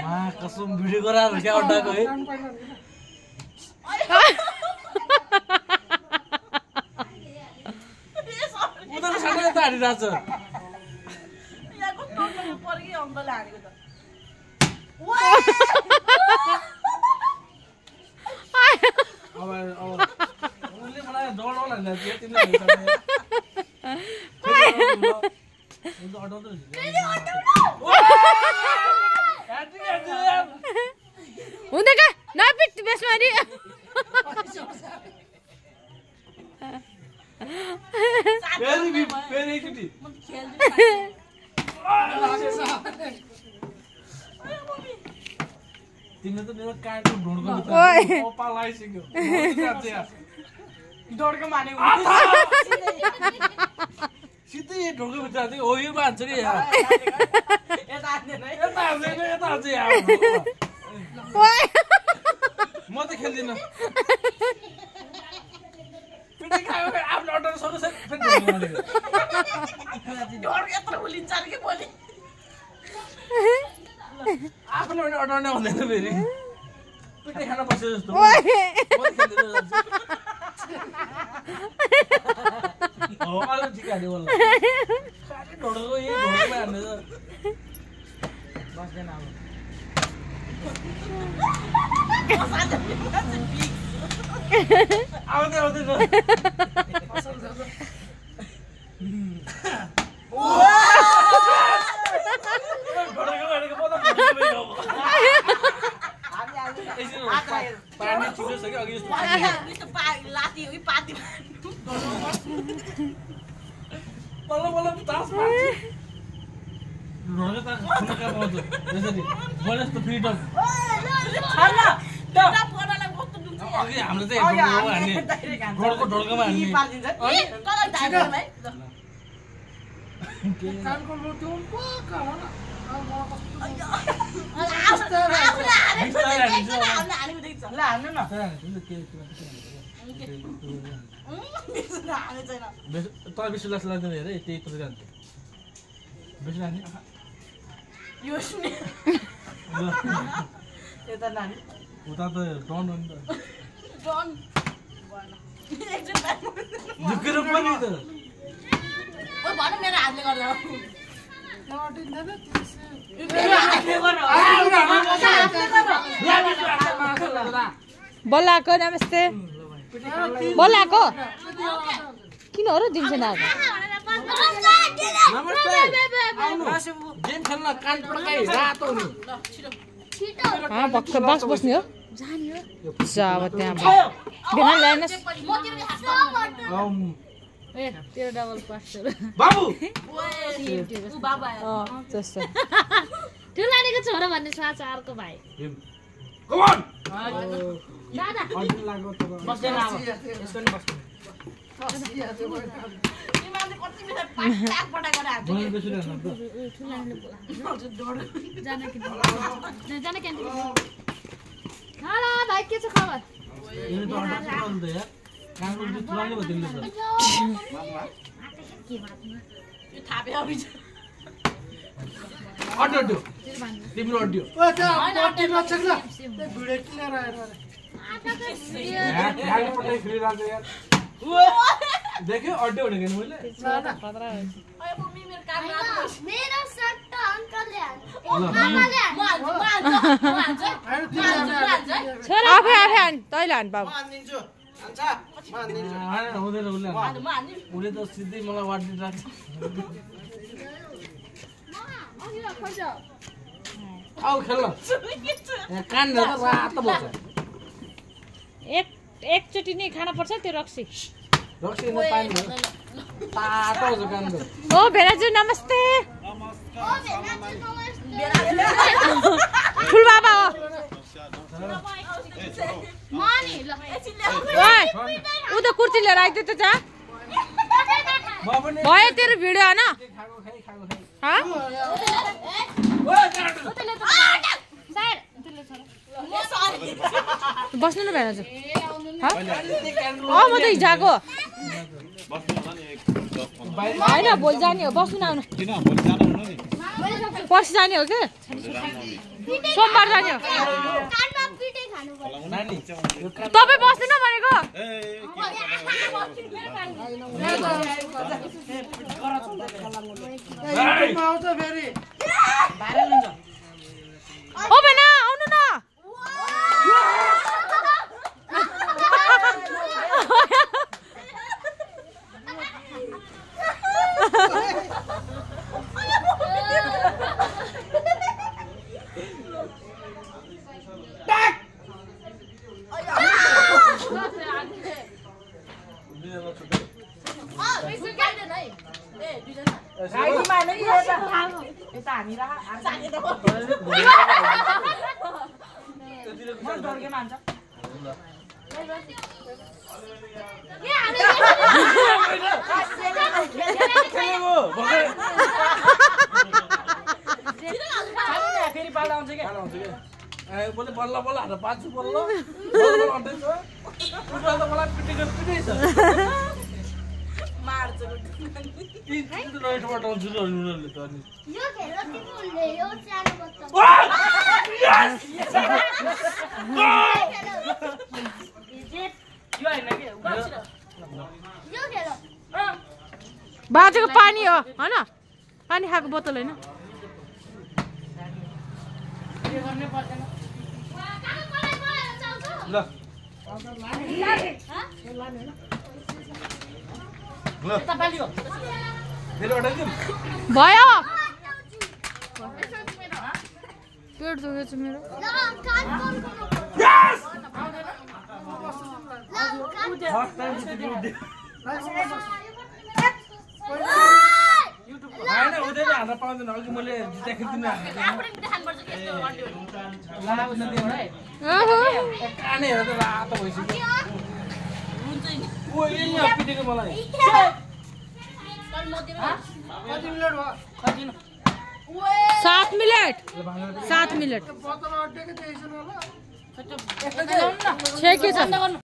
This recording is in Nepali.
मा कसम भिडियो गराएर क्या अड्डाको है उता साथै त हानिरहेछ उसले मलाई डराउन लाग्यो तिमीले हुँदैन का नपिट बेसमारी तिमीले त मेरो कानको ढुँडको ओपा लाइसक्यो डोडको माने सिधै ढुँडको भित्र हो यो मान्छ कि यहाँ यता म त खेल्दिनँ आफ्नो अर्डर सक्नु आफूले पनि अर्डर नभन्दैन फेरि पिठै खान बस्यो जस्तो ठिक हाल्यो होला ढोडको यही ढोडकोमा हाल्ने त बस्दैन अब आउँदै पानी छिटो अघि बल्ल बल्ल तास फ्रिडम अघि हाम्रो चाहिँ ढोडकोमा तर बेसी लाग्छ लाग्दैन हेरे त्यही तर जान्थ्यो बेसी लाने उता त डन हो नि त झुकेर पनि त मेरो हातले गर्दा बोलाको नमस्ते बोलाको किन हो र दिन्छ न गेम खेल्न कान पड्काइ रातो हुने भक्क बस बस्ने हो अब त्यहाँ बिहान ल्याएनस् तेरो डबल पास बाबु त्यस्तो त्यो लानेको छोरा भन्ने साचारको भाइ कमान दादा बस्दैन अब यसको नि बस्दैन तिमीले कति मिटर पाक पटा गरे हात जान के हेलो भाइ के छ खबर यो त अर्डर चलाउनु त यार कानको जुन चलाउने भयो तिमीले त यो थापे अभि अर्डर दियो तिम्रो अर्डर दियो यार पटाइ फ्री राख्छ यार देख्यो अर्डर हुने के मैले अय मम्मी मेरो काम रात मेरो सर्ट त अंकलले छोरा आफै हान तैले हान बाबु हुँदैन उसले त सिधै मलाई वार्डिन राख्छ आऊ खेल्न कान रातो बोल्छ एकचोटि नै खान पर्छ त्यो रक्सी रक्सी न पानी तातो हुन्छ कान ओ भेनाजु नमस्ते ठुल बाबा हो ऊ त कुर्ती लिएर आइदियो त जा भयो तेरो भिडियो होइन बस्नु न भेनाजु म त हिजोको होइन भोलि जाने हो बस्नु न आउनु पर्सि जाने हो के सोमबार जाने हो कानमा पिटै खानु पर्छ नानी तपाईँ बस्दिन भनेको ओ बेना आउनु न बोले बल्ल बल्ल हात पाँच बल्ल बल्ल अन्दैछ फुटबल त मलाई पिटेको पिटै छ मार्छ तीन राइटबाट आउँछ नि उनीहरूले त अनि यो खेल तिमीले यो सानो बच्चा यो खेल बाजेको पानी हो हैन पानी खाएको बोतल हैन ल भयो पेट दुखेछ मेरो होइन उतै हान्न पाउँदैन अघि मैले जित्दाखेरि काने हेरेर त रातो भइसक्यो ओ यहाँ पिटेको मलाई 7 मिनट 6 के छ